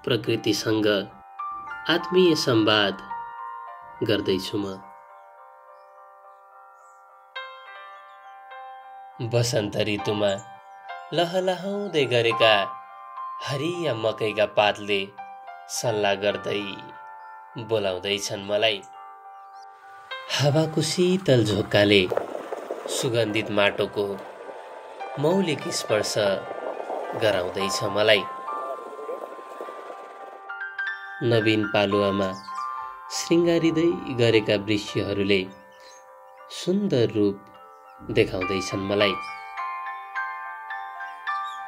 प्रकृतिसँग आत्मीय संवाद गर्दैछु म। वसन्त ऋतुमा लहलहाउँदै गरेका हरिया मकैका पातले सल्लाह गर्दै बोलाउँदैछन् मलाई। हावाको शीतल झोक्काले सुगन्धित माटोको मौलिक स्पर्श गराउँदैछ मलाई। नवीन पालुवामा श्रृङ्गारिँदै गरेका वृक्षहरूले सुन्दर रूप देखाउँदैछन् मलाई।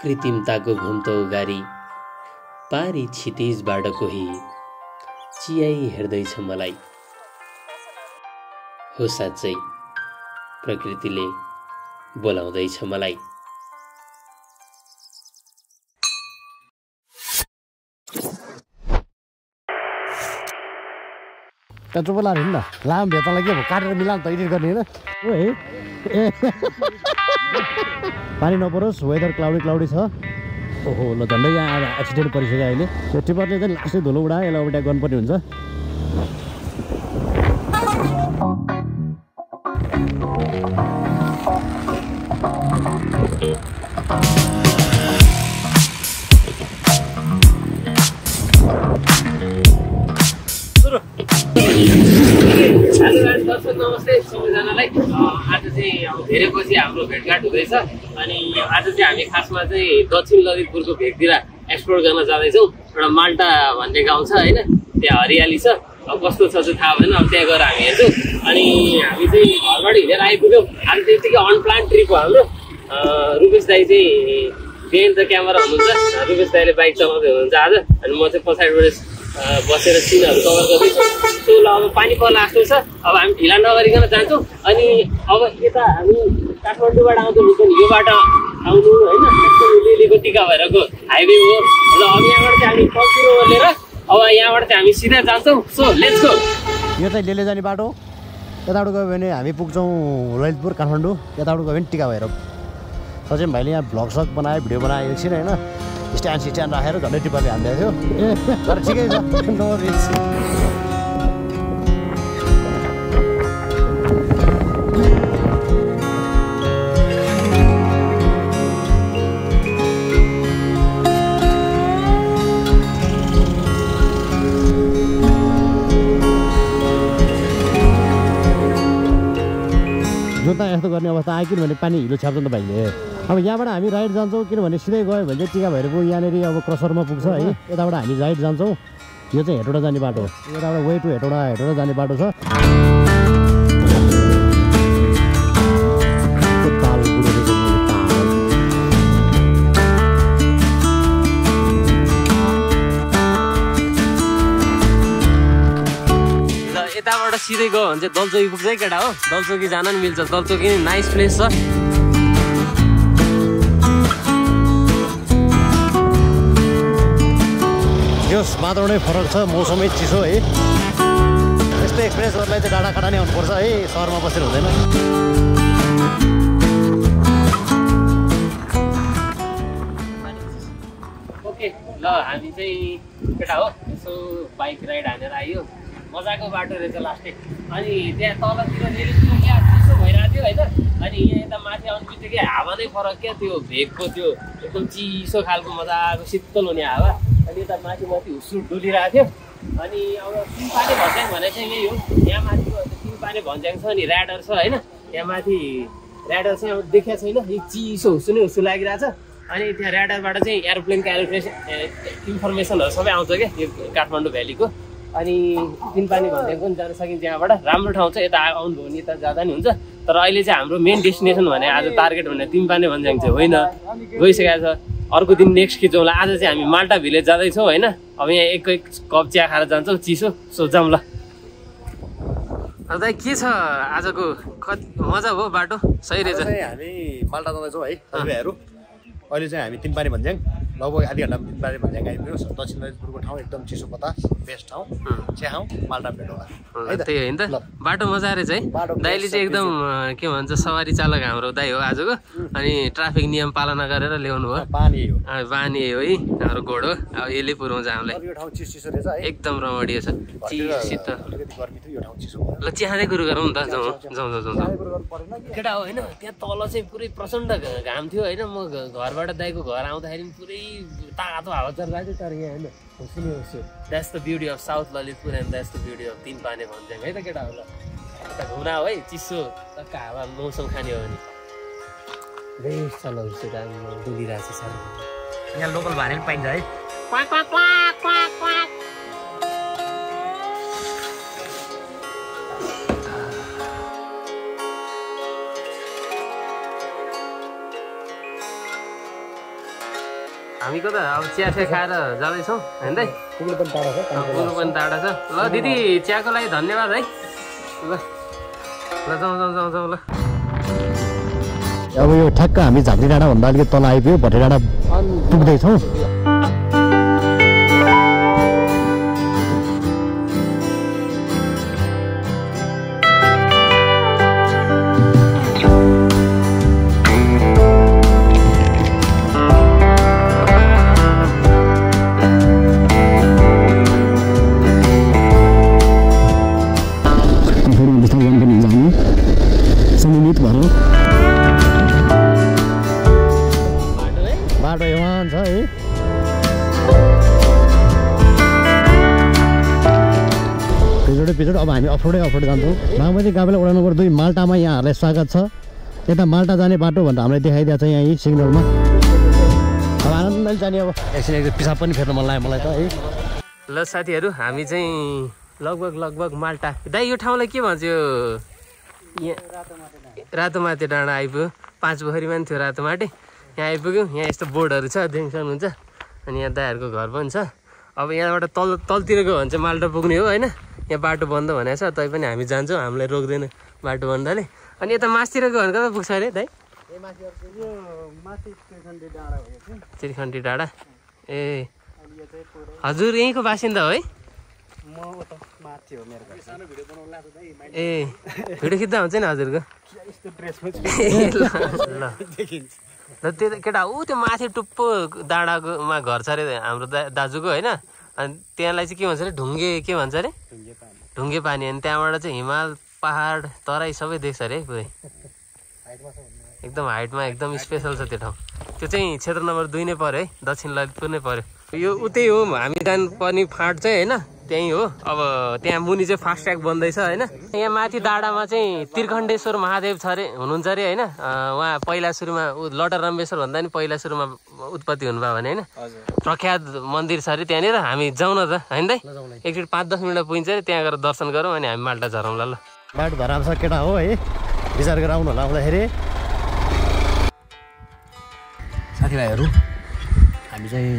कृत्रिमताको घुम्तो गाडी पारी क्षितिजबाट कोही चियाई हेर्दैछ मलाई। हो साँच्चै प्रकृतिले बोलाउँदैछ मलाई। पेट्रोल लानु नि त लाम भेट्नलाई के काटेर मिलाउनु त एडिट गर्ने होइन हो है। पानी नपरोस्, वेदर क्लाउडी छ। ओहो ल झन्डै यहाँ एक्सिडेन्ट परिसक्यो अहिले। त्यो टिपरले चाहिँ लास्टै धुलो उडायो, यसलाई उल्टा गर्नुपर्ने हुन्छ। दर्शक नमस्ते सबैजनालाई। आज चाहिँ धेरै पछि हाम्रो भेटघाट हुँदैछ अनि आज चाहिँ हामी खासमा चाहिँ दक्षिण ललितपुरको भेगतिर एक्सप्लोर गर्न जाँदैछौँ। एउटा माल्टा भन्ने गाउँ छ होइन, त्यहाँ हरियाली छ। अब कस्तो छ चाहिँ थाहा भएन, अब त्यहाँ गएर हामी हेर्छौँ। अनि हामी चाहिँ घरबाट हिँडेर आइपुग्यौँ। आज त्यतिकै अनप्लान ट्रिप हो हाम्रो। रुपेश दाई चाहिँ बिहान त क्यामेरा हुनुहुन्छ, रुपेश दाईले बाइक चलाउँदै हुनुहुन्छ आज, अनि म चाहिँ पछाडिबाट बसेर सिनहरू कभर गर्दैछु। सो ल अब पानी पर्ला जस्तो छ। अब हामी ढिला नगरिकन जान्छौँ। अनि अब यता हामी काठमाडौँबाट आउँछौँ यो बाटो आउनु होइन, लिलीको टिका भइरहेको हाइवे हो। र अब यहाँबाट चाहिँ हामी पल्सिर ओर्लेर अब यहाँबाट चाहिँ हामी सिधा जान्छौँ। So let's go. यो चाहिँ लिले जाने बाटो। यताबाट गयो भने हामी पुग्छौँ ललितपुर काठमाडौँ, यताबाट गयो भने टिका भएर। सचिन भाइले यहाँ भ्लग सक बनायो, भिडियो बनायो एकछिन होइन, स्ट्यान्ड राखेर झन्डै टिप्परले हान्दै थियो। तर ठिकै छ, नो रिस्क। जोता यस्तो गर्ने अवस्था आयो किनभने पानी हिलो छ्याप्छ नि त भाइले। अब यहाँबाट हामी राइड जान्छौँ किनभने सिधै गयो भने चाहिँ टिका भएर पुग्यो यहाँनिर अब क्रसरमा पुग्छ है। यताबाट हामी राइड जान्छौँ। यो चाहिँ हेटौँडा जाने बाटो हो। यताबाट वे टु हेटौँडा जाने बाटो छ। यताबाट सिधै गयो भने चाहिँ दलचौकी पुग्छ है केटा हो। दलचौकी जान नि मिल्छ। दलचौकी नि नाइस प्लेस छ। यो मात्र नै फरक छ, मौसमै चिसो है। यस्तो एक्सपिरियन्स गर्नलाई चाहिँ डाँडा काँडा नै आउनुपर्छ है, सहरमा बसेर हुँदैन। ओके ल हामी चाहिँ केटा हो यसो बाइक राइड हानेर आयो। मजाको बाटो रहेछ लास्टै। अनि त्यहाँ तलतिर रेलिङको क्या चिसो भइरहेको थियो होइन। अनि यहाँ यता माथि आउनु बित्तिकै हावा नै फरक क्या, त्यो भेगको त्यो एकदम चिसो खालको मजाको शीतल हुने हावा। अनि यता माथि हुस्सु डुलिरहेको थियो। अनि अब तिनपाने भन्ज्याङ भने चाहिँ यही हो। यहाँ माथि तिनपाने भन्ज्याङ छ अनि ऱ्याडर छ होइन। यहाँ माथि ऱ्याडर चाहिँ अब देखेको छैन, यो चिसो हुस्सु नै हुस्सु लागिरहेछ। अनि त्यहाँ ऱ्याडरबाट चाहिँ एरोप्लेनको इन्फर्मेसनहरू सबै आउँछ क्या यो काठमाडौँ भ्यालीको। अनि तिनपाने भन्ज्याङ पनि जान सकिन्छ यहाँबाट। राम्रो ठाउँ छ, यता आउनुभयो भने यता जाँदा नि हुन्छ। तर अहिले चाहिँ हाम्रो मेन डेस्टिनेसन भने आज टार्गेट भने तिनपाने भन्ज्याङ चाहिँ होइन, गइसकेको छ। अर्को दिन नेक्स्ट खिचौँला। आज चाहिँ हामी माल्टा भिलेज जाँदैछौँ होइन। अब यहाँ एक कप चिया खाएर जान्छौँ चिसो। सो जाऊँ ल। दाइ के छ आजको मजा हो बाटो सही रहेछ। हामी माल्टा जाँदैछौँ है। हाइवेहरू अहिले चाहिँ हामी तिनपाने भन्ज्याङ लगभग आधी घन्टा बारे भनेको आइपुग्यो दक्षिण ललितपुरको ठाउँ एकदम चिसो बतास बेस्ट ठाउँ च्याउ माल्टा पेटोला है त त्यही हो नि त बाटो मजा रहेछ है दाइले चाहिँ एकदम के भन्छ सवारी चालक हाम्रो दाइ हो आजको अनि ट्राफिक नियम पालना गरेर ल्याउनु हो पानी हो बानी हो है हाम्रो घोड हो अब यसले पुऱ्याउँछ हामीलाई यो ठाउँ चिसो रहेछ है एकदम रमणीय छ चिसो अलिकति गर्मी थियो यो ठाउँ चिसो ल चिहानै कुरो गरौँ नि त जाउँ केटा हो होइन त्यहाँ तल चाहिँ पुरै प्रचण्ड घाम थियो होइन म घरबाट दाइको घर आउँदाखेरि पुरै तातो हावा चलिरहेको थियो तर यहाँ होइन हुँसु that's the beauty of south Lalitpur and that's the beauty of तिन पाने भन्छ है त केटा हो ल यता घुम्रा हो है चिसो टक्का हावा मौसम खाने हो भने बेस्ट छ ल डुलिरहेको छ साह्रो यहाँ लोकल भाने पनि पाइन्छ है हामी कता अब चिया खाएर जाँदैछौँ होइन दाइ कुकुर पनि टाढा छ कुकुर पनि टाढा छ ल दिदी चियाको लागि धन्यवाद है ल जाउँ ल अब यो ठ्याक्क हामी झाँक्री डाँडाभन्दा अलिकति तल आइपुग्यो भटे डाँडा पुग्दैछौँ बाटो यहाँ छ है पिछोडे अब हामी अफरोडै जान्छौँ बागमती गाविला वडा नम्बर 2 माल्टामा यहाँहरूलाई स्वागत छ यता माल्टा जाने बाटो भनेर हामीलाई देखाइदिएको छ यहाँ सिग्नलमा अब आनन्दले जाने अब एकछिन पिसाब पनि फेर्न मन लाग्यो मलाई त है ल साथीहरू हामी चाहिँ लगभग माल्टा दाइ यो ठाउँलाई के भन्छ यो रातोमाटे डाँडा आइपुग्यो 5 पोखरीमा नि थियो रातोमाटे यहाँ आइपुग्यो यहाँ यस्तो बोर्डहरू छ देख्न सक्नुहुन्छ अनि यहाँ दाइहरूको घर पनि छ अब यहाँबाट तलतिर गयो भने चाहिँ माल्टा पुग्ने हो होइन यहाँ बाटो बन्द भनेको छ तैपनि हामी जान्छौँ हामीलाई रोक्दैन बाटो बन्दाले अनि यता मासतिर गयो भने कता पुग्छ अरे दाइ त्रिखण्डी डाँडा ए हजुर यहीँको बासिन्दा हो है ए भिडियो खिच्दा हुन्छ नि हजुरको ल त्यो केटा ऊ त्यो माथि टुप्पो डाँडाकोमा घर छ अरे हाम्रो दाजुको होइन अनि त्यहाँलाई चाहिँ के भन्छ अरे ढुङ्गे के भन्छ अरे ढुङ्गे पानी अनि त्यहाँबाट चाहिँ हिमाल पहाड तराई सबै देख्छ अरे है पुरै एकदम हाइटमा एकदम स्पेसल छ त्यो ठाउँ त्यो चाहिँ क्षेत्र नम्बर 2 नै पर्यो है दक्षिण ललितपुर नै पर्यो यो उतै हो हामी जानुपर्ने फाँट चाहिँ होइन त्यही हो अब त्यहाँ मुनि चाहिँ फास्ट ट्र्याक बन्दैछ होइन यहाँ माथि डाँडामा चाहिँ त्रिखण्डेश्वर महादेव छ अरे हुनुहुन्छ अरे होइन उहाँ पहिला सुरुमा लटर रम्बेश्वर भन्दा नि पहिला सुरुमा उत्पत्ति हुनुभयो भने होइन प्रख्यात मन्दिर छ अरे त्यहाँनिर हामी जाउँ न त होइन दाइ एकचोटि 5-10 मिनट पुगिन्छ अरे त्यहाँ गएर दर्शन गरौँ अनि हामी माल्टा झरौँला ल बाटो धराम छ केटा हो है विचार गरेर आउनु होला आउँदाखेरि साथीभाइहरू हामी चाहिँ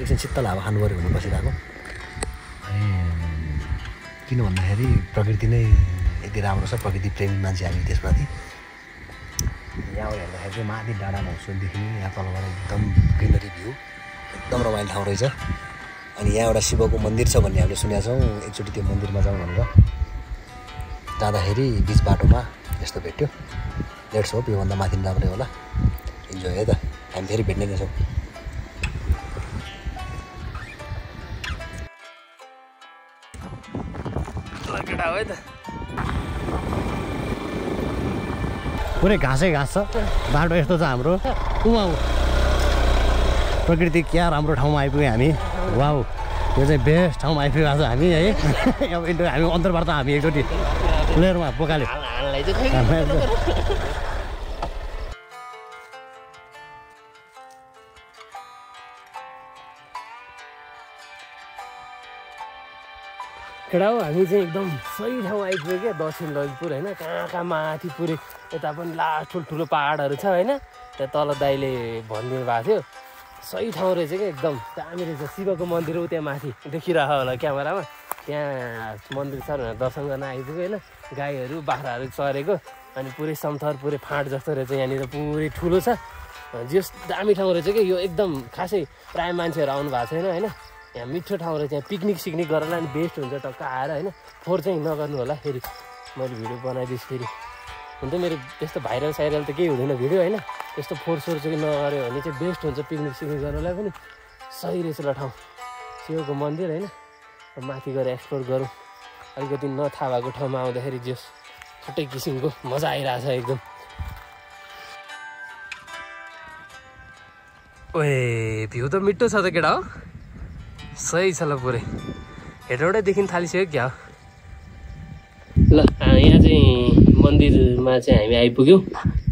एकछिन शीतल हावा खानु पऱ्यो भने बसिरहेको अनि किन भन्दाखेरि प्रकृति नै यति राम्रो छ प्रकृति प्रेमी मान्छे हामी त्यसमाथि यहाँ हेर्दाखेरि चाहिँ माथि डाँडामा हुँसुदेखि यहाँ तलबाट एकदम ग्रिनरी भ्यू एकदम रमाइलो ठाउँ रहेछ अनि यहाँ एउटा शिवको मन्दिर छ भन्ने हामीले सुनेका छौँ एकचोटि त्यो मन्दिरमा जाउँ भनेर जाँदाखेरि बिच बाटोमा यस्तो भेट्यो लेट्स होप योभन्दा माथि राम्रै होला इन्जोय है त हामी फेरि भेट्ने नै छौँ केटा हो है त पुरै घाँसै घाँस छ बाटो यस्तो छ हाम्रो प्रकृति क्या राम्रो ठाउँमा आइपुग्यो हामी वाउ यो चाहिँ बेस्ट ठाउँमा आइपुगेको छ हामी है अब हामी अन्तर्वार्ता हामी एकचोटि प्लेयरमा बोकाल्यो केटा हो हामी चाहिँ एकदम सही ठाउँ आइपुग्यो क्या दक्षिण ललितपुर होइन कहाँ माथि पुरै यता पनि लास्ट ठुल्ठुलो पाहाडहरू छ होइन त्यहाँ तल दाइले भनिदिनु भएको थियो सही ठाउँ रहेछ क्या एकदम दामी रहेछ शिवको मन्दिर हो त्यहाँ माथि देखिरहेको होला क्यामेरामा त्यहाँ मन्दिर छ भनेर दर्शन गर्न आइपुग्यो होइन गाईहरू बाख्राहरू चरेको अनि पुरै समथर पुरै फाँट जस्तो रहेछ यहाँनिर पुरै ठुलो छ जस दामी ठाउँ रहेछ कि यो एकदम खासै प्रायः मान्छेहरू आउनु भएको छैन होइन यहाँ मिठो ठाउँ रहेछ यहाँ पिकनिक सिक्निक गरेर नि बेस्ट हुन्छ टक्क आएर होइन फोहोर चाहिँ नगर्नु होला फेरि मैले भिडियो बनाइदिन्छु फेरि हुन त मेरो त्यस्तो भाइरल साइरल त केही हुँदैन भिडियो होइन त्यस्तो फोहोर सोहोर चाहिँ नगर्यो भने चाहिँ बेस्ट हुन्छ पिकनिक सिक्निक गर्नलाई पनि सही रहेछ ल ठाउँ शिवको मन्दिर होइन माथि गएर एक्सप्लोर गरौँ अलिकति नथाहा भएको ठाउँमा आउँदाखेरि जस छुट्टै किसिमको मजा आइरहेछ एकदम ओए भ्यू त मिठो छ त केटा हो सही छ ल पुरै हेटौँडैदेखि थालिसक्यो क्या हो ल यहाँ चाहिँ मन्दिरमा चाहिँ हामी आइपुग्यौँ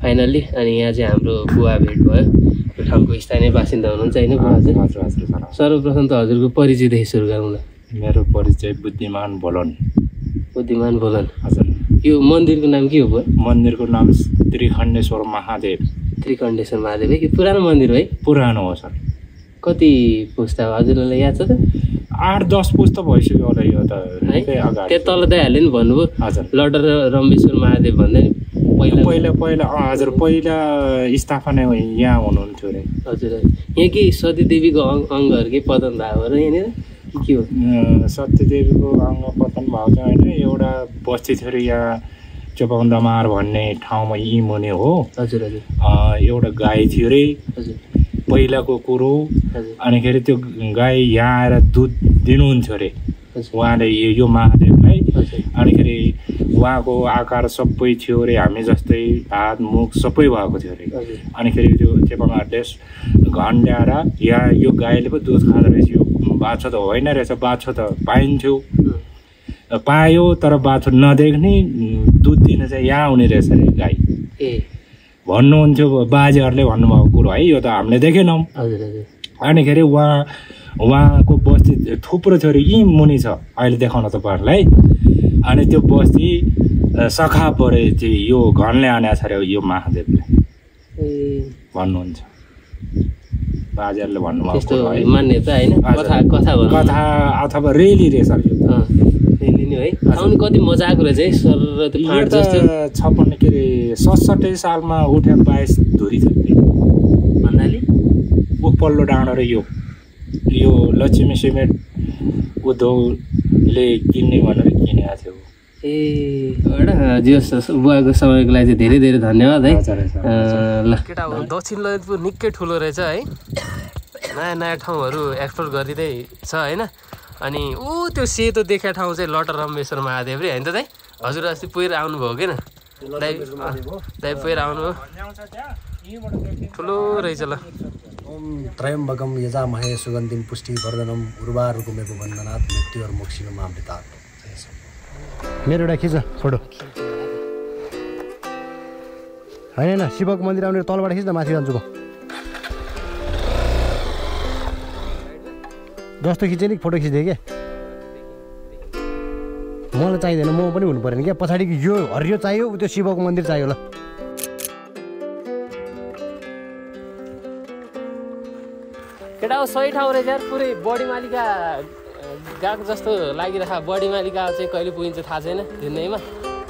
फाइनल्ली अनि यहाँ चाहिँ हाम्रो बुवा भेट भयो यो ठाउँको स्थानीय बासिन्दा हुनुहुन्छ होइन बुवा चाहिँ सर्वप्रथम त हजुरको परिचयदेखि सुरु गरौँ ल मेरो परिचय बुद्धिमान बोलन हजुर यो मन्दिरको नाम के हो बुवा मन्दिरको नाम त्रिखण्डेश्वर महादेव त्रिखण्डेश्वर महादेव है कि पुरानो मन्दिर है पुरानो हो सर कति पुस्ता हो हजुरलाई याद छ त 8-10 पुस्ता भइसक्यो होला यो त त्यो तल दाइहाल्यो नि भन्नुभयो हजुर लटर रमेश्वर महादेव भन्दा नि पहिला हजुर पहिला स्थापना यहाँ हुनुहुन्थ्यो अरे हजुर यहाँ के सतीदेवीको अङ्गहरू के पतन भएको र यहाँनिर के हो सत्यदेवीको अङ्ग पतन भएको छ होइन एउटा बस्ती थियो अरे यहाँ चोपाउँदामार भन्ने ठाउँमा यी मुनि हो हजुर हजुर एउटा गाई थियो अरे हजुर पहिलाको कुरो अनिखेरि त्यो गाई यहाँ आएर दुध दिनुहुन्थ्यो अरे उहाँले यो महादेवलाई अनिखेरि उहाँको आकार सबै थियो अरे हामी जस्तै हात मुख सबै भएको थियो अरे अनिखेरि त्यो चेपामारले घन्ड्याएर यहाँ यो गाईले पो दुध खाँदो रहेछ यो बाछो त होइन रहेछ बाछो त पाइन्थ्यो पायो तर बाछो नदेख्ने दुध दिन चाहिँ यहाँ आउने रहेछ अरे गाई ए भन्नुहुन्थ्यो बाजेहरूले भन्नुभएको कुरो है यो त हामीले देखेनौँ अनिखेरि उहाँको बस्ती थुप्रो थियो अरे यहीँ मुनि छ अहिले देखाउन तपाईँहरूलाई अनि त्यो बस्ती सखा परे चाहिँ यो घरले आने छ अरे यो महादेवले भन्नुहुन्छ बाजेहरूले भन्नुभएको मान्यता होइन कथा अथवा रेली रहेछ है कति मजाको रहेछ है सर त्यो छपन्न के अरे 67 सालमा उठे 22 धुरी छ भन्नाले उपल्लो डाँडो र यो लक्ष्मी सिमेन्ट उद्योगले किन्ने भनेर किनेको थियो ए जो बुवाको समयको लागि चाहिँ धेरै धेरै धन्यवाद है ल केटा दक्षिण ललितपुर निकै ठुलो रहेछ है नयाँ नयाँ ठाउँहरू एक्सप्लोर गरिँदै छ होइन अनि त्यो सेतो देख्या ठाउँ चाहिँ लटर रमेश्वर महादेव रे होइन त दाइ हजुर अस्ति पहिरो आउनुभयो किन दाइ पहिरो आउनुभयो ठुलो रहेछ ल ओम त्रयम्बकम यजामहे सुगन्धिम पुष्टिवर्धनम उर्वारुकमेव बन्धनात् मृत्युर्मोक्षिणम् अमृतात् मेरो एउटा खिच फोटो होइन शिवको मन्दिर आउने तलबाट खिच्दा माथि जान्छु म जस्तो खिचेँ नि फोटो खिचिदिएँ क्या मलाई चाहिँदैन म पनि हुनु परेन क्या पछाडिको यो हरियो चाहियो त्यो शिवको मन्दिर चाहियो ल केटा हो सही ठाउँ रहेछ यार पुरै बडी मालिका गएको जस्तो लागिरहेको बडी मालिका चाहिँ कहिले पुगिन्छ थाहा छैन हिँड्दैमा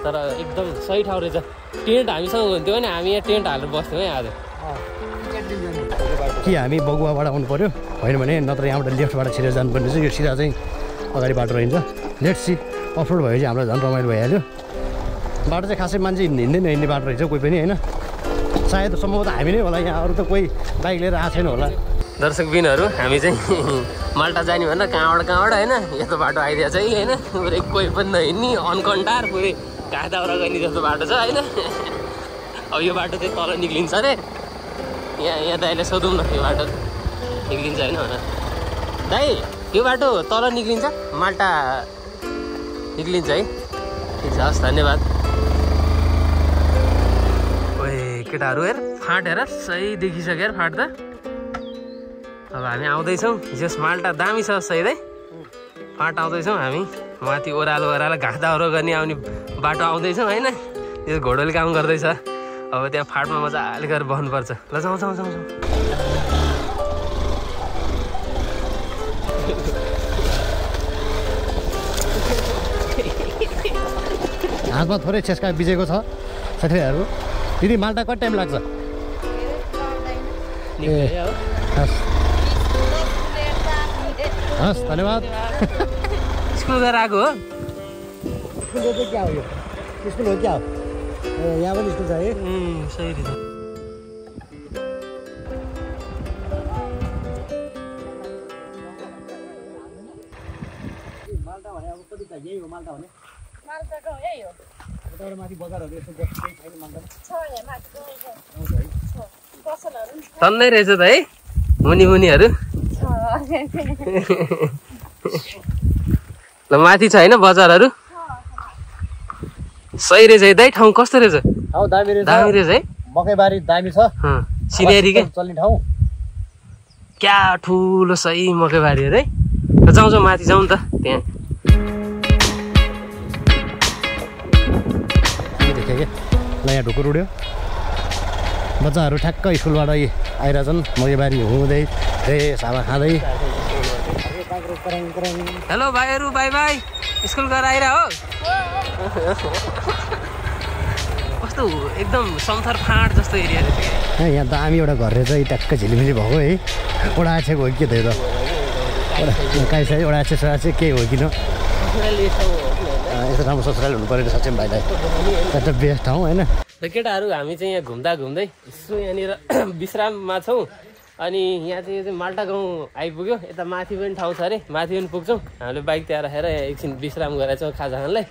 तर एकदम सही ठाउँ रहेछ टेन्ट हामीसँग हुन्थ्यो भने हामी यहाँ टेन्ट हालेर बस्थ्यौँ है आज कि हामी बगुवाबाट आउनु पऱ्यो होइन भने नत्र यहाँबाट लेफ्टबाट छिरेर जानुपर्ने चाहिँ यो सिधा चाहिँ अगाडि बाटो रहन्छ लेट्स सी अफरोड भयो चाहिँ हामीलाई झन् रमाइलो भइहाल्यो बाटो चाहिँ खासै मान्छे हिँड्ने बाटो रहेछ कोही पनि होइन सायद सम्भवतः हामी नै होला यहाँ अरू त कोही बाइक लिएर आएको छैन होला दर्शकबिनहरू हामी चाहिँ माल्टा जाने भनेर कहाँबाट होइन यस्तो बाटो आइदिएको छ है होइन पुरै कोही पनि नहिँड्ने अनकन्टार पुरै घाँदाउरा गर्ने जस्तो बाटो छ होइन अब यो बाटो चाहिँ तल निक्लिन्छ अरे यहाँ दाइले सोधौँ न यो बाटो निक्लिन्छ होइन भनेर दाइ यो बाटो तल निक्लिन्छ माल्टा निक्लिन्छ है ठिक छ हस् धन्यवाद ओए केटाहरू हेर फाँट हेर सही देखिसक्यो यार फाँट त अब हामी आउँदैछौँ जस माल्टा दामी छ सही है फाँट आउँदैछौँ हामी माथि ओह्रालो घाँदाउरो गर्ने आउने बाटो आउँदैछौँ होइन यो घोडोले काम गर्दैछ अब त्यहाँ फाँटमा मजाले गरेर बस्नुपर्छ ल जाउँ हातमा थोरै छेस्का बिजेको छ साथीहरू दिदी माल्टा कति टाइम लाग्छ निक्ल्यो हो हस् धन्यवाद स्कुल गएर आएको हो स्कुल चाहिँ क्या हो यो स्कुल हो क्या हो ए यहाँ पनि स्कुल छ है सही रहेछ माल्टा भने अब कति यही हो माल्टा भने मालटाको यही हो यताबाट माथि बजारहरू यसो बस्नु केही छैन माल्टा छ यहाँ माथि पसलहरू पनि तन्नै रहेछ त है मुनिहरू छ ल माथि छ होइन बजारहरू सही रहेछ है दाइ ठाउँ कस्तो रहेछ ठाउँ दामी दामी रहेछ है मकैबारी दामी छ सिनेरी के चल्ने ठाउँ क्या ठुलो सही मकैबारीहरू है जाउँ माथि जाउँ त त्यहाँ देखेँ कि ल यहाँ ढुकुर उड्यो बच्चाहरू ठ्याक्क स्कुलबाट आइरहेछन् मकैबारी हुँदै हावा खाँदै हेलो भाइहरू बाई बाई स्कुल गएर आइरह हो कस्तो एकदम समथर फाँट जस्तो एरिया रहेछ यहाँ दामी एउटा घर रहेछ ट्याक्क झिलिमिली भएको है ओडा आछेको हो कि त यो त काहीँ छ है ओडा आछे सडाछे केही हो किन यस्तो ठाउँमा ससुराली हुनु पऱ्यो साँच्चै भाइलाई एउटा बेस्ट ठाउँ होइन र केटाहरू हामी चाहिँ यहाँ घुम्दा घुम्दै यसो यहाँनिर विश्राममा छौँ अनि यहाँ चाहिँ यो चाहिँ माल्टा गाउँ आइपुग्यो यता माथि पनि ठाउँ छ अरे माथि पनि पुग्छौँ हामीले बाइक त्यहाँ राखेर एकछिन विश्राम गरेका छौँ खाजा खानलाई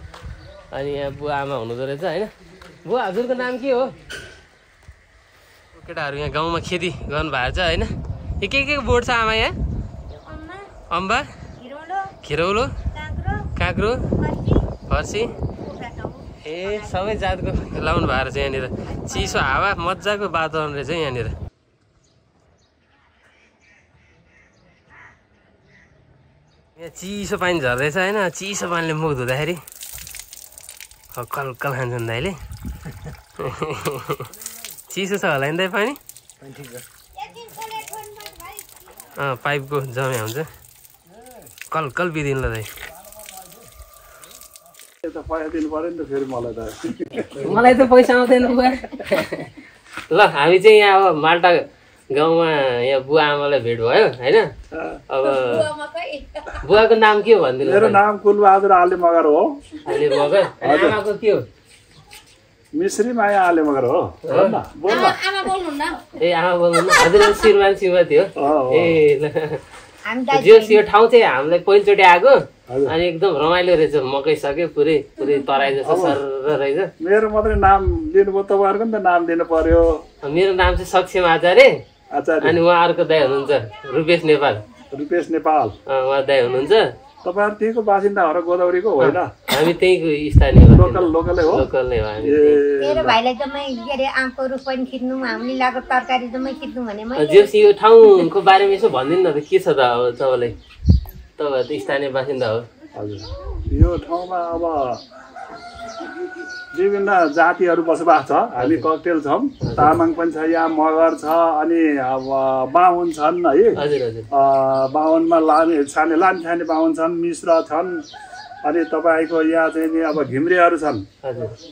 अनि यहाँ बुवा आमा हुनुहुँदो रहेछ होइन बुवा हजुरको नाम के हो केटाहरू यहाँ गाउँमा खेती गर्नुभएको छ होइन यो के बोट छ आमा यहाँ अम्बा खिरौलो काँक्रो फर्सी ए सबै जातको लाउनु भएको रहेछ यहाँनिर चिसो हावा मजाको वातावरण रहेछ यहाँनिर यहाँ चिसो पानी झर्दैछ होइन चिसो पानीले मुख धुँदाखेरि कल खान्छन् दाइले चिसो छ होला नि दाइ पानी पाइपको जम्या हुन्छ कल बिदिनु ल दाइ मलाई त पैसा आउँदैन बुवा ल हामी चाहिँ यहाँ अब माल्टा गाउँमा यहाँ बुवा आमालाई भेट भयो होइन अब बुवाको नाम के हो भनिदिनु मेरो नाम कुलबहादुर आले मगर हो आले मगर आमाको के हो मिश्री माया आले मगर हो आमा बोल्नुहुन्न ए आमा बोल्नु हजुर श्रीमान श्रीमती हो ए ल यो ठाउँ चाहिँ हामीलाई पहिलोचोटि आएको अनि एकदम रमाइलो रहेछ मकै सक्यो पुरै तराई जस्तो सर रहेछ मेरो मात्रै नाम दिनुभयो तपाईँहरूको नि त नाम दिनु पर्यो मेरो नाम चाहिँ सक्षम आचार्य आचार्य अनि उहाँहरूको दाइ हुनुहुन्छ रुपेश नेपाल उहाँ दाइ हुनुहुन्छ तपाईँहरू त्यहीको बासिन्दा हो र गोदावरीको होइन हामी त्यहीको स्थानीय लोकलै हो लोकल नै हो हामी मेरो भाइलाई जम्मै के अरे आमको रुख पनि खिच्नु हामीले लगाएको तरकारी जम्मै खिच्नु भने जेस यो ठाउँको बारेमा यसो भनिदिनु न त के छ त अब तपाईँलाई तपाईँ त स्थानीय बासिन्दा हो हजुर यो ठाउँमा अब विभिन्न जातिहरू बसोबास छ हामी ककटेल छौँ तामाङ पनि छ यहाँ मगर छ अनि अब बाहुन छन् है बाहुनमा लाने बाहुन छन् मिश्र छन् अनि तपाईँको यहाँ चाहिँ नि अब घिम्रेहरू छन्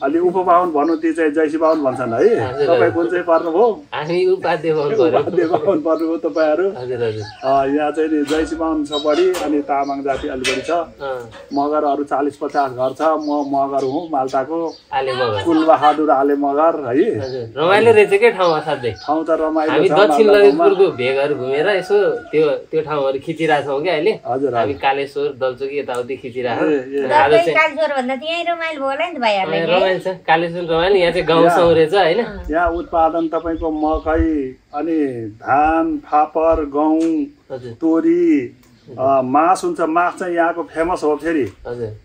अनि उपबाहुन भन्नु ती चाहिँ जैसी बाहुन भन्छन् है तपाईँ कुन चाहिँ पर्नुभयो हामी उपाध्य बाहुन पर्नुभयो तपाईँहरू यहाँ चाहिँ नि जैसी बाहुन छ बढी अनि तामाङ जाति अलि बढी छ मगरहरू 40-50 घर छ म मगर हुँ माल्टाको कुलबहादुर आले मगर है रमाइलो रहेछ के ठाउँ असाध्यै ठाउँ त रमाइलो हामी दक्षिण ललितपुरको भेगहरू घुमेर यसो त्यो ठाउँहरू खिचिरहेको छौँ क्या अहिले हामी कालेश्वर दलचोकी यताउति खिचिरहेको रमाइलो छ कालेश्वर रमाइलो यहाँ चाहिँ गाउँ रहेछ होइन यहाँ उत्पादन तपाईँको मकै अनि धान फापर गहुँ तोरी मास हुन्छ मास चाहिँ यहाँको फेमस हो फेरि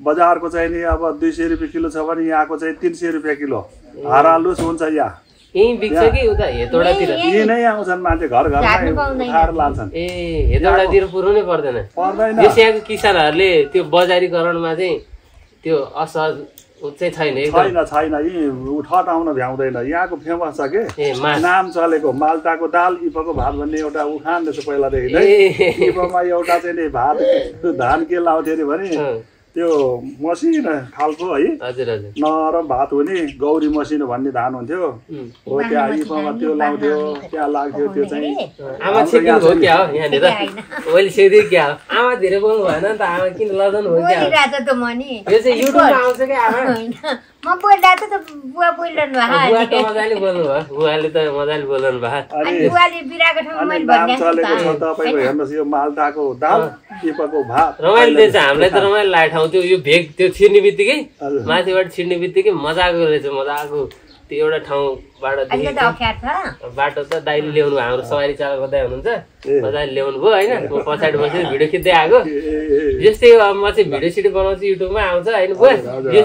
बजारको चाहिँ नि अब 200 रुपियाँ किलो छ भने यहाँको चाहिँ 300 रुपियाँ किलो हारालुस हुन्छ यहाँ यही नै आउँछन् मान्छे घर घरमा उठाएर लान्छन् ए हेदौडातिर पुर्याउनै पर्दैन यहाँको किसानहरूले त्यो बजारीकरणमा चाहिँ त्यो असहज चाहिँ छैन यी उठट आउन भ्याउँदैन यहाँको फेमस छ के नाम चलेको माल्टाको दाल इपको भात भन्ने एउटा उखान रहेछ पहिलादेखि नै इपमा एउटा चाहिँ नि भात धान के लाउँथ्यो अरे भने त्यो मसिनो खालको है हजुर हजुर नरम भात हुने गौरी मसिनो भन्ने धान हुन्थ्यो हो त्यहाँ इपमा त्यो लाउँथ्यो त्यहाँ लाग्थ्यो त्यो चाहिँ आमा सेकिनु हो क्या हो यहाँनिर मैले सेकिदिएँ क्या हो आमा धेरै बोल्नु भएन नि त आमा किन लजाउनु हो क्या बोलिरहेको त म नि यो चाहिँ युट्युबमा आउँछ क्या आमा म बोलिरहेको त बुवा बोलिरहनु बुवा त मजाले बोल्नु भयो बुवाले त मजाले बोल्नु भयो अनि बुवाले बिराको ठाउँमा मैले नाम भनिरहेको चलेको छ तपाईँको हेर्नुहोस् यो मालदाको दाल इपको भात रमाइलो दिएछ हामीलाई त रमाइलो लाग्यो ठाउँ त्यो यो भेग त्यो छिर्ने बित्तिकै माथिबाट छिर्ने बित्तिकै मजाको रहेछ मजाको त्यो एउटा ठाउँबाट बाटो त दाइले ल्याउनु भयो हाम्रो सवारी चालक गर्दै हुनुहुन्छ मजाले ल्याउनु भयो होइन म पछाडि बसेर भिडियो खिच्दै आएको जस्तै अब म चाहिँ भिडियो सिडियो बनाउँछु युट्युबमा आउँछ होइन बुवा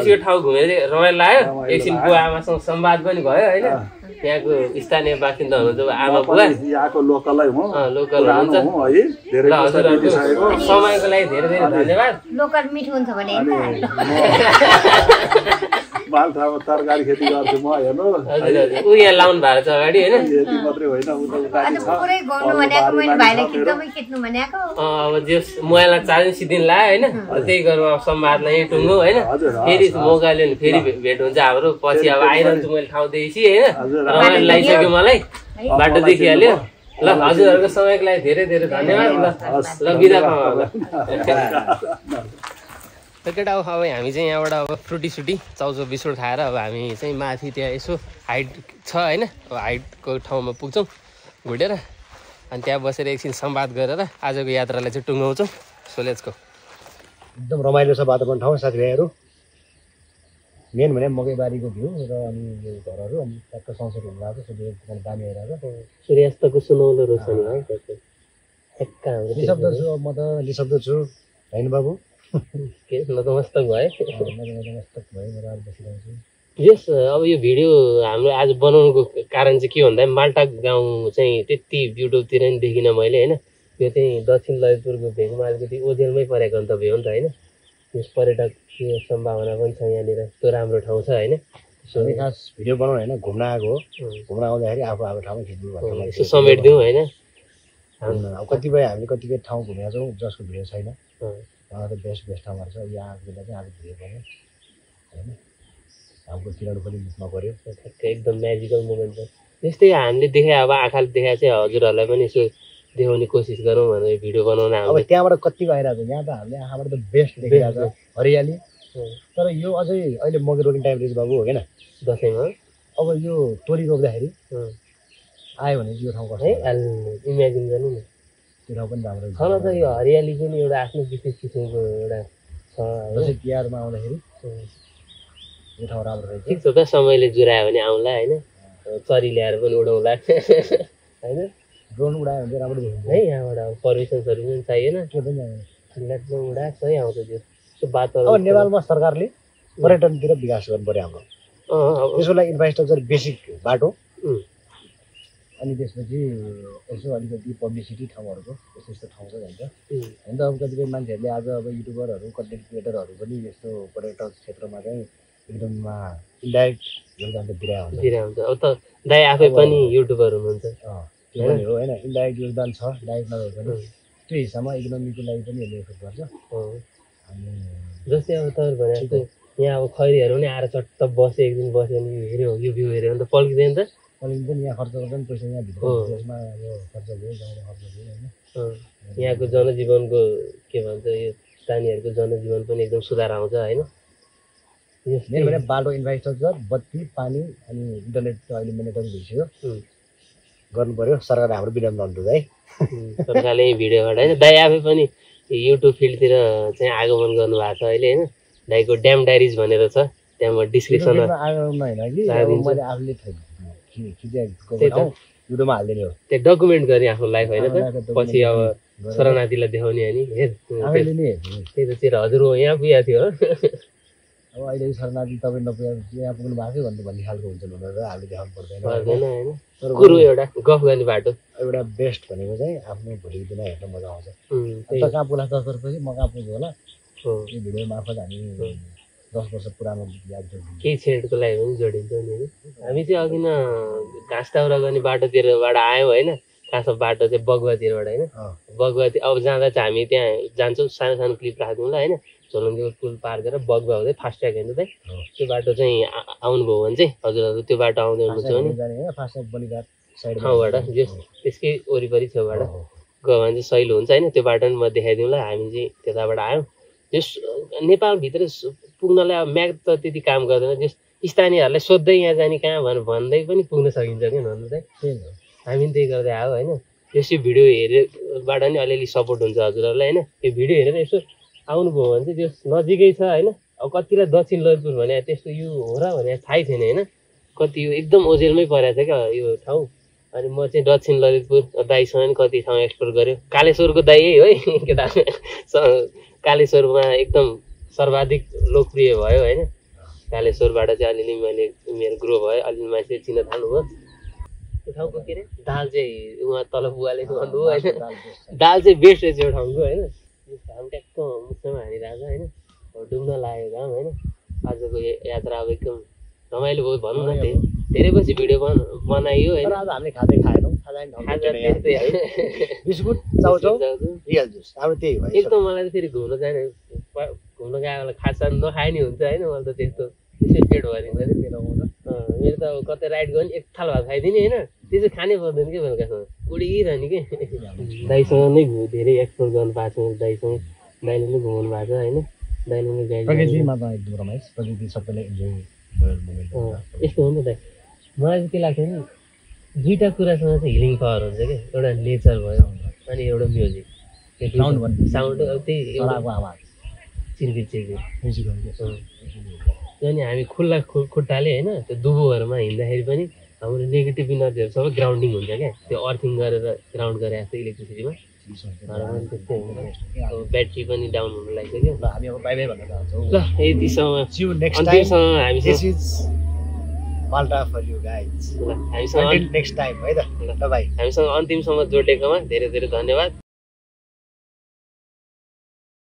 यो ठाउँ घुमेर रमाइलो लाग्यो एकछिन बुवा आमासँग संवाद पनि भयो होइन त्यहाँको स्थानीय बासिन्दा हुनुहुन्छ आमा बुवा यहाँको लोकलै हो लोकल हुनुहुन्छ है धेरै समयको लागि धेरै धेरै धन्यवाद लोकल मिठो हुन्छ भने मालठामा तरकारी खेती गर्छु म हेर्नु ऊ यहाँ लाउनु भएको छ अगाडि होइन यति मात्रै होइन उता अब जस मोबाइलमा चार्जिङ सिद्धिन लाग्यो होइन त्यही गरौँ अब संवादलाई यहीँ टुङ्गो होइन फेरि मौका लियो भने फेरि भेट हुन्छ हाम्रो पछि अब आइरहन्छु मैले ठाउँदेखि होइन रमाइलो लागिसक्यो मलाई बाटो देखिहाल्यो ल हजुरहरूको समयको लागि धेरै धेरै धन्यवाद ल बिदा पाऊँ केटा अब हामी चाहिँ यहाँबाट अब फ्रुटी सुटी चाउचाउ बिस्कुट खाएर अब हामी चाहिँ माथि त्यहाँ यसो हाइट छ होइन अब हाइटको ठाउँमा पुग्छौँ घुटेर अनि त्यहाँ बसेर एकछिन संवाद गरेर आजको यात्रालाई चाहिँ टुङ्गाउँछौँ सोलेजको एकदम रमाइलो छ वातावरण ठाउँ साथीभाइहरू मेन भने मकैबारीको भ्यू र अनि यो घरहरू अनि ट्याक्क सनसेट हुनु भएको सूर्य दामी आइरहेको सूर्यास्तको सुनौलो रोशनी है ठ्याक्क हाम्रो निशब्द छु अब म त निशब्द छु होइन बाबु के नतमस्तक भए नतमस्तक भयो म आज बसिरहेको छु यस अब यो भिडियो हाम्रो आज बनाउनुको कारण चाहिँ के भन्दा माल्टा गाउँ चाहिँ त्यति युट्युबतिर नि देखिनँ मैले होइन यो चाहिँ दक्षिण ललितपुरको भेगमा अलिकति ओझेलमै परेको गन्तव्य हो नि त होइन यस पर्यटकीय सम्भावना पनि छ यहाँनिर यस्तो राम्रो ठाउँ छ होइन हामी खास भिडियो बनाउनु होइन घुम्न आएको घुम्न आउँदाखेरि आफू आफ्नो ठाउँमा खिच्नु भन्नु यसो समेटिदिउँ होइन अब कतिपय हामीले कतिपय ठाउँ घुमेका छौँ जसको भिडियो छैन उहाँ त बेस्ट ठाउँहरू छ यहाँ आएको बेला चाहिँ आएको भिडियो पऱ्यो होइन हाम्रो किराहरू पनि लुट्न पऱ्यो एकदम म्याजिकल मोमेन्ट छ जस्तै हामीले देखाए अब आँखाले देखाए चाहिँ हजुरहरूलाई पनि यसो देखाउने कोसिस गरौँ भनेर भिडियो बनाउन अब त्यहाँबाट कति आइरहेको छ यहाँ त हामीले आँखाबाट त बेस्ट देखिरहेको छ हरियाली तर यो अझै अहिले मकै रोप्ने टाइम रहेछ बाबु होइन दसैँमा अब यो तोरी रोप्दाखेरि आयो भने चाहिँ यो ठाउँ कस्तो है इमेजिन गर्नु न त्यो ठाउँ पनि राम्रो छ न त यो हरियालीको नि एउटा आफ्नो विशेष किसिमको एउटा छ दसैँ तिहारमा आउँदाखेरि यो ठाउँ राम्रो रहेछ ठिक छ त समयले जुरायो भने आउँला होइन चरी ल्याएर पनि उडाउँला होइन ड्रोन उडायो भने चाहिँ राम्रो देखिन्छ है यहाँबाट अब पर्मिसन्सहरू पनि चाहिएन त्यो पनि उडाएको है आउँछ त्यो त्यो वातावरण अब नेपालमा सरकारले पर्यटनतिर विकास गर्नु पऱ्यो हाम्रो त्यसको लागि इन्फ्रास्ट्रक्चर बेसिक बाटो अनि त्यसपछि यसो अलिकति पब्लिसिटी ठाउँहरूको यस्तो यस्तो ठाउँ चाहिँ भन्छ होइन त अब कतिपय मान्छेहरूले आज अब युट्युबरहरू कन्टेन्ट क्रिएटरहरू पनि यस्तो पर्यटक क्षेत्रमा चाहिँ एकदममा इन्डाइरेक्ट योगदान त दिइरहेको हुन्छ अब त दाइ आफै पनि युट्युबर हुनुहुन्छ त्यो पनि हो होइन इन्डाइरेक्ट योगदान छ डाइरेक्ट नभए पनि त्यो हिसाबमा इकोनोमीको लागि पनि यसले एफेक्ट गर्छ अनि जस्तै अब तपाईँहरू भने जस्तो यहाँ अब खैरीहरू पनि आएर चट्ट बस्यो एक दिन बस्यो भने हेऱ्यो यो भ्यू हेऱ्यो भने त पल्किँदैन त अनि पनि यहाँ खर्च गर्छ नि पैसा यहाँ भित्र त्यसमा अब खर्च भयो गाउँमा खर्च भयो होइन यहाँको जनजीवनको के भन्छ यो स्थानीयहरूको जनजीवन पनि एकदम सुधार आउँछ होइन मेन भने बाटो इन्फ्रास्ट्रक्चर बत्ती पानी अनि इन्टरनेट त अहिले मेन्डेटरी भइसक्यो गर्नु पऱ्यो सरकारले हाम्रो विनम्र अनुरोध है सरकारले भिडियोबाट होइन दाइ आफै पनि युट्युब फिल्डतिर चाहिँ आगमन गर्नुभएको छ अहिले होइन दाइको ड्याम डायरिज भनेर छ त्यहाँ म डिस्क्रिप्सनमा आगमन होइन कि मैले आफूले युट्युबमा हालिदिने हो त्यो डकुमेन्ट गर्ने आफ्नो लाइफ होइन त पछि अब शरणार्थीलाई देखाउने अनि त्यही त तेरो हजुर हो यहाँ पुगेको थियो अब अहिले शरणार्थी तपाईँ नपुगे यहाँ पुग्नु भएको थियो भन्ने खालको हुन्छ भनेर हामीले देखाउनु पर्दैन होइन कुरो एउटा गफ गर्ने बाटो एउटा बेस्ट भनेको चाहिँ आफ्नो भोलिको दिन हेर्न मजा आउँछ त कहाँ पुग्ला 10 वर्षपछि म कहाँ पुग्छु होला यो भिडियो मार्फत हामी 10 वर्ष पुरानो याद जोडिन्छ केही छेडको लागि पनि जोडिन्छ नि हामी चाहिँ अघि न घाँस दाउरा गर्ने बाटोतिरबाट आयौँ होइन खासमा बाटो चाहिँ बगुवातिरबाट होइन बगुवाती अब जाँदा चाहिँ हामी त्यहाँ जान्छौँ सानो सानो क्लिप राखिदिउँला होइन झोलुङ्गेको पुल पार गरेर बगुवा हुँदै फास्ट ट्र्याक हेर्नु चाहिँ त्यो बाटो चाहिँ आउनुभयो भने चाहिँ हजुरहरू त्यो बाटो आउँदै हुनुहुन्छ भने ठाउँबाट त्यसकै वरिपरि छेउबाट गयो भने चाहिँ सहिलो हुन्छ होइन त्यो बाटो पनि म देखाइदिउँला हामी चाहिँ त्यताबाट आयौँ त्यस नेपालभित्र पुग्नलाई अब म्याप त त्यति काम गर्दैन जस स्थानीयहरूलाई सोध्दै यहाँ जाने कहाँ भनेर भन्दै पनि पुग्न सकिन्छ कि भन्नु चाहिँ हामी पनि त्यही गर्दै आयो होइन त्यसै भिडियो हेरेबाट नि अलिअलि सपोर्ट हुन्छ हजुरहरूलाई होइन त्यो भिडियो हेरेर यसो आउनुभयो भने चाहिँ त्यो नजिकै छ होइन अब कतिलाई दक्षिण ललितपुर भने त्यस्तो यो हो र भने थाहै थिएन होइन कति यो एकदम ओझेलमै परेको छ क्या यो ठाउँ अनि म चाहिँ दक्षिण ललितपुर दाइसँग पनि कति ठाउँ एक्सप्लोर गऱ्यो कालेश्वरको दाइ है केटा कालेश्वरमा एकदम सर्वाधिक लोकप्रिय भयो होइन कालेश्वरबाट चाहिँ अलिअलि मैले मेरो ग्रो भयो अलिअलि मान्छे चिन्न थाल्नुभयो त्यो ठाउँको के अरे दाल चाहिँ उहाँ तल बुवाले भन्नुभयो होइन दाल चाहिँ बेस्ट रहेछ यो ठाउँको होइन घाम ट्याक्क मुखमा हानिरहेको छ होइन डुब्न लागेको घाम होइन आजको यात्रा अब एकदम रमाइलो भयो भनौँ न धेरै पछि भिडियो बनाइयो होइन हामीले खाँदै खाएनौँ बिस्कुट चाउचाउ रियल जुस अब त्यही हो एकदम मलाई त फेरि घुम्न जाने घुम्न गएकोलाई खासा नखाए नि हुन्छ होइन मलाई त त्यस्तो त्यसै पेट भरिन्छ मेरो त अब कतै राइड गयो भने एक थाल भात खाइदिने होइन त्यो चाहिँ खानै पर्दैन कि बेलुकासँग उडिरहने कि दाइसँग नै धेरै एक्सप्लोर गर्नु पाएको छ दाइसँग दाइले नै घुमाउनु भएको छ होइन दाइले नै गाइड यस्तो हो नि त दाइ मलाई चाहिँ के लाग्छ नि दुईवटा कुरासँग चाहिँ हिलिङ पावर हुन्छ क्या एउटा नेचर भयो अनि एउटा म्युजिक साउन्ड त्यही चिर्किट अनि हामी खुल्ला खुट्टाले होइन त्यो दुबोहरूमा हिँड्दाखेरि पनि हाम्रो नेगेटिभ इनर्जीहरू सबै ग्राउन्डिङ हुन्छ क्या त्यो अर्थिङ गरेर ग्राउन्ड गरे जस्तो इलेक्ट्रिसिटीमा त्यस्तै हुन्छ ब्याट्री पनि डाउन हुनु लागिसक्यो ल यतिसम्म हामी हामीसँग अन्तिमसम्म जोडेकोमा धेरै धेरै धन्यवाद।